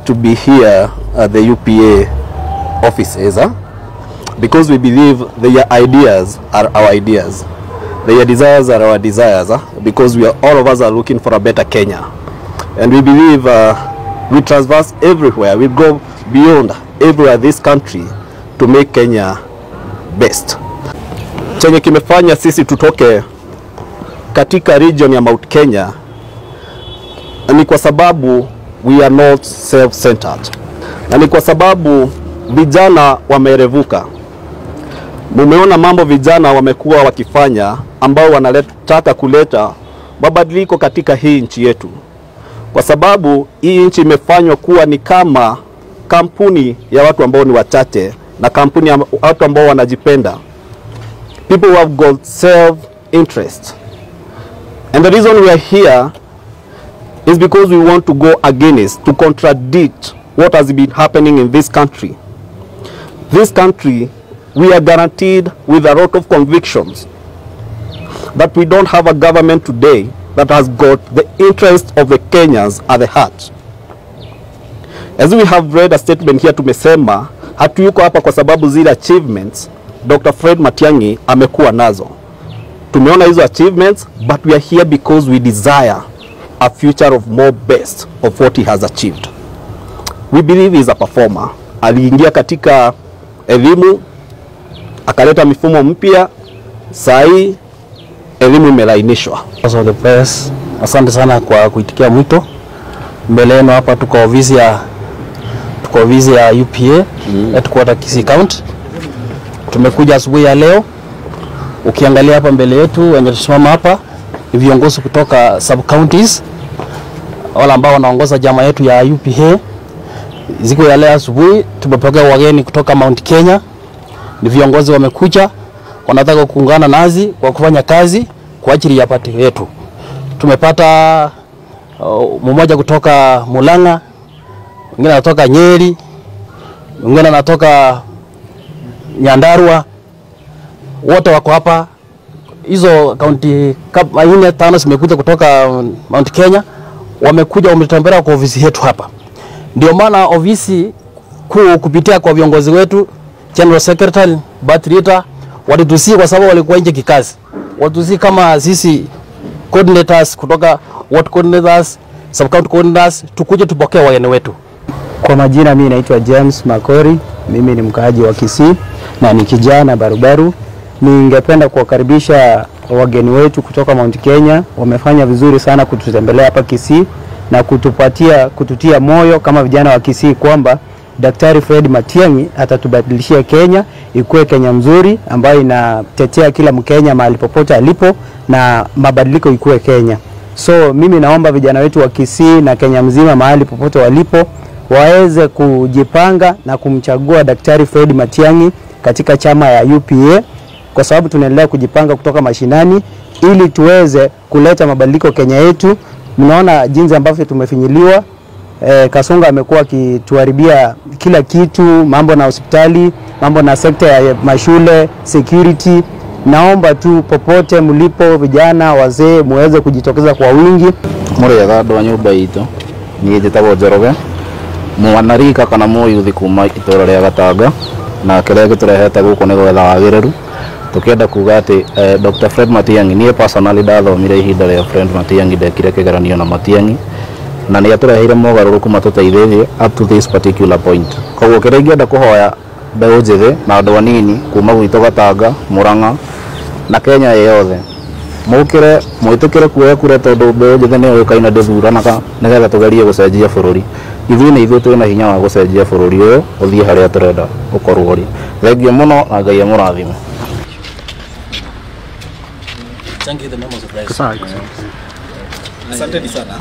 to be here at the UPA offices, because we believe their ideas are our ideas. Their desires are our desires, because we are, all of us are looking for a better Kenya. And we believe we traverse everywhere, we go beyond everywhere this country to make Kenya best. Chenye kimefanya sisi tutoke katika region ya Mount Kenya ni kwa sababu we are not self-centered. Na ni kwa sababu vijana wamerevuka. Mumeona mambo vijana wamekuwa wakifanya ambao wanataka kuleta mabadiliko katika hii nchi yetu. Kwa sababu hii nchi imefanywa kuwa ni kama kampuni ya watu ambao ni wachache na kampuni ya watu ambao wanajipenda. People who have got self-interest. And the reason we are here is because we want to go against, to contradict what has been happening in this country. This country, we are guaranteed with a lot of convictions that we don't have a government today that has got the interest of the Kenyans at the heart. As we have read a statement here, tumesema hatuyuko hapa kwa sababu zile achievements Dr. Fred Matiang'i amekuwa nazo. Tumeona hizo achievements, but we are here because we desire a future of more best of what he has achieved. We believe he is a performer. Aliingia katika elimu, akaleta mifumo mpya, sai elimu imelainishwa. So the press, asante sana kwa kuitikia mwito. Mbele yenu hapa tuko ofisi ya UPA headquarter Kisii County. Tumekuja asubuhi ya leo. Ukiangalia hapa mbele yetu wenye tusimama hapa ni viongozi kutoka sub counties, wale ambao wanaongoza jama yetu ya UPA. Siku ya leo asubuhi tumepokea wageni kutoka Mount Kenya. Ni viongozi wamekuja, wanataka kuungana nazi kwa kufanya kazi kwa ajili ya party yetu. Tumepata mmoja kutoka Mulanga, mwingine anatoka Nyeri, mwingine anatoka Nyandarua. Wote wako hapa. Hizo kaunti 4 5 zimekuja kutoka Mount Kenya, wamekuja wametembelea kwa ofisi yetu hapa. Ndio maana ofisi kuu kupitia kwa viongozi wetu General Secretary Batrita walitusi kwa sababu walikuwa nje kikazi. Walitusi kama sisi coordinators kutoka ward coordinators, sub county coordinators, tukuje tupokee wageni wetu. Kwa majina mimi naitwa James Makori, mimi ni mkaaji wa Kisii na ni kijana barubaru. Ningependa kuwakaribisha wageni wetu kutoka Mount Kenya. Wamefanya vizuri sana kututembelea hapa Kisii na kututia moyo kama vijana wa Kisii kwamba Daktari Fred Matiang'i atatubadilishia Kenya ikuwe Kenya mzuri ambayo inatetea kila Mkenya mahali popote alipo na mabadiliko ikuwe Kenya. So mimi naomba vijana wetu wa Kisii na Kenya mzima mahali popote walipo waweze kujipanga na kumchagua Daktari Fred Matiang'i katika chama ya UPA, kwa sababu tunaendelea kujipanga kutoka mashinani ili tuweze kuleta mabadiliko Kenya yetu. Mnaona jinsi ambavyo tumefinyiliwa. Kasonga amekuwa akituharibia kila kitu, mambo na hospitali, mambo na sekta ya mashule, security. Naomba tu popote mlipo vijana, wazee, muweze kujitokeza kwa wingi. Murega andu a nyumba itu ni njitagwo Njoroge, mwanarika kana muyuthi kuma itura ria Gatanga, na kiria giturehete guku ni gwetha wagiriru. Tukienda kuga ati Dr. Fred Matiang'i, nie personally ndathomire ihinda ria Fred Matiang'i, ndekire kigeranio na Matiang'i na ni atureheire mogaruruku matuteithĩtie up to this particular point. Koguo kĩrĩa ingĩenda kũhoya mbeũ njĩthĩ na andũ anini kuma gwitũ Gatanga, Murang'a na Kenya yothe, mũkĩre mwĩtĩkĩre kuoya kura tondũ mbeũ njĩthĩ nĩyo yũkaine ndĩthuranaga, nĩgetha tũgerie gũcenjia bũrũri. Ithuĩ nĩ ithuĩ twĩna hinya wa gũcenjia bũrũri ũyũ ũthiĩ harĩa tũrenda ũkorwo ũrĩ. Thengiũ mũno na Ngai amũrathime. Thank you the members of press. Asante sana.